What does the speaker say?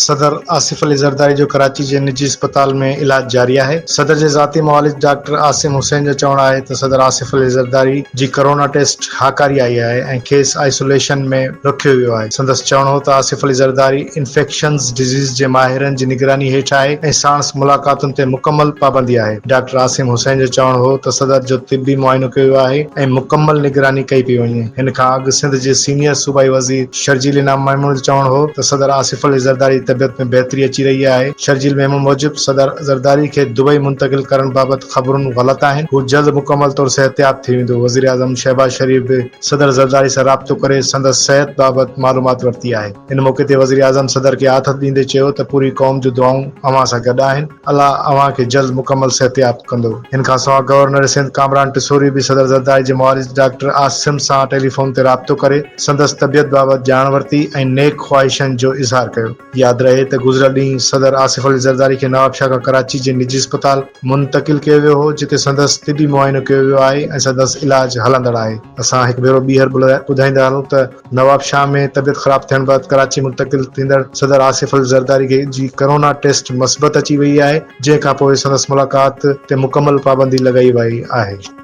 صدر آصف علي زرداري جو ڪراچي جي نجي اسپتال ۾ علاج جاري آهي. صدر جي ذاتي معالج ڊاڪٽر عاصم حسين جو چوڻ آهي ته صدر آصف علي زرداري جي ڪورونا ٽيسٽ هاڪاري آئي آهي ۽ کيس آئسوليشن ۾ رکيو ويو آهي. سندس چوڻ هو ته آصف علي زرداري انفيڪشنز ڊزيز جي ماهرن جي نگراني هيٺ آهي ۽ ساڻس ملاقاتن تي مڪمل پابندي آهي. ڊاڪٽر عاصم حسين جو چوڻ هو ته صدر جو طبي معائنو ڪيو ويو آهي ۽ مڪمل نگراني ڪئي پئي وڃي. هن کان اڳ سنڌ جي سينيئر صوبائي وزير شرجيل انعام ميمڻ جو چوڻ هو ته صدر آصف علي زرداري جي طبيعت ۾ بهتري اچي رهي آهي، شرجيل ميمڻ موجب صدر زرداري کي دبئي منتقل ڪرڻ بابت خبرون غلط آهن، هو جلد مڪمل طور صحتياب ٿي ويندو، وزيراعظم شهباز شريف به صدر زرداري سان رابطو ڪري سندس صحت بابت معلومات ورتي آهي. ان موقعي تي وزيراعظم صدر کي آٿت ڏيندي چيو ته پوري قوم جون دعائون اوهان سان گڏ آهن. الله اوهان کي جلد مڪمل صحتياب ڪندو. ان کانسواء گورنر سنڌ ڪامران ٽسوري به صدر زرداري جي معالج ڊاڪٽر عاصم سان ٽيليفون تي رابطو ڪري سندس طبيعت بابت ڄاڻ ورتي ۽ نيڪ خواهشن جو اظهار ڪيو. ياد رهي ته گذريل ڏينهن صدر آصف علي زرداري کي نوابشاهه کان ڪراچي جي نجي اسپتال منتقل ڪيو ويو هو جتي سندس طبي معائنو ڪيو ويو آهي ۽ سندس علاج هلندڙ آهي. اسان هڪ ڀيرو ٻيهر ٻڌائيندا هلون ته نوابشاهه ۾ طبيعت خراب ٿيڻ بعد ڪراچي منتقل ٿيندڙ صدر آصف علي زرداري کي جي ڪرونا ٽيسٽ مثبت اچي وئي آهي جنهن کانپوء سندس ملاقات تي مڪمل پابندي لڳائي وئي آهي.